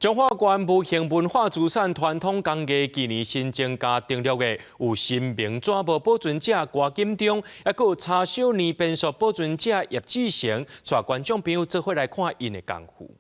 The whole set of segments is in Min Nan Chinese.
彰化縣無形文化資產傳統工藝今年新增加登錄的有新明紙帽保存者郭金忠，抑閣有叉燒年變術保存者葉志成，帶觀眾朋友做伙來看𪜶的功夫。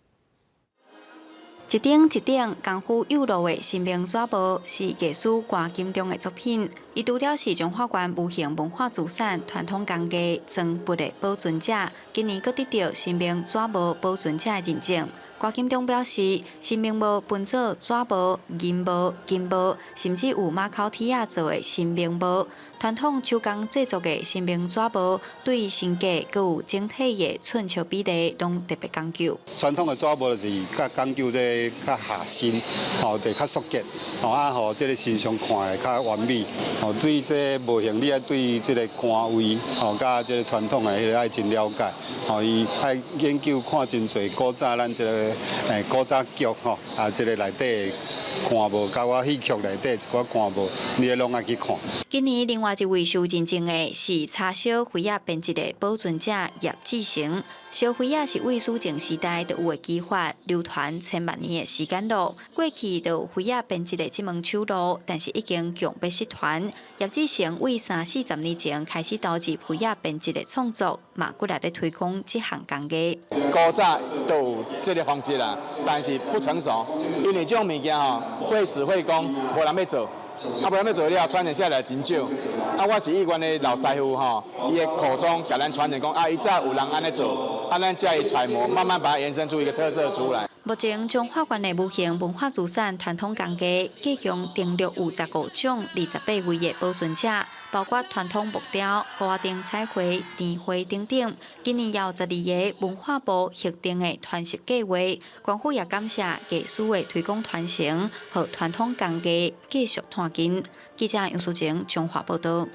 一頂一頂功夫有路的新明紙帽是藝師郭金忠的作品。伊除了是彰化縣無形文化資產傳統工藝裝筆的保存者，今年閣得著新明紙帽保存者的認證。郭金忠表示，新明帽分做紙帽、銀帽、金帽，甚至有馬口鐵仔做的新明帽。傳統手工製作的新明紙帽，對身形閣有整體的寸尺比例，攏特別講究。傳統的紙帽就是較講究這較下身，吼，就較縮結，吼啊，予這个身上看會較完美。吼，對這模型，你愛對這个官位，吼，佮這个傳統的彼个愛真了解。吼，伊愛研究看真濟古早咱這个古早劇吼，啊，這个內底官帽，佮我戲曲內底一寡官帽，你攏愛去看。今年另外一位受認證的是柴燒花仔編織的保存者葉志成。燒花仔是對史前時代就有的技法，流傳千萬年的時間咯。過去就有花仔編織的這門手路，但是已經強欲失傳。葉志成對三四十年前開始投入花仔編織的創作，嘛骨力咧推廣這項工藝。古早都有這个方式啦，但是不成熟，因為這種物件吼，費時費工，無人欲做。啊，無人欲做了，傳承下來真少。啊，我是以阮的老師傅吼，伊的口中共咱傳承講，啊，以前有人按呢做，啊，咱才會揣摩，慢慢把它延伸出一個特色出來。目前彰化縣的無形文化資產傳統工藝，計共登錄有15種28位的保存者，包括傳統木雕、糊仔燈彩繪、年畫等等。今年也有12个文化部核定的傳習計劃，縣府也感謝藝師的推廣傳承，予傳統工藝繼續推進。記者楊淑晴彰化報道。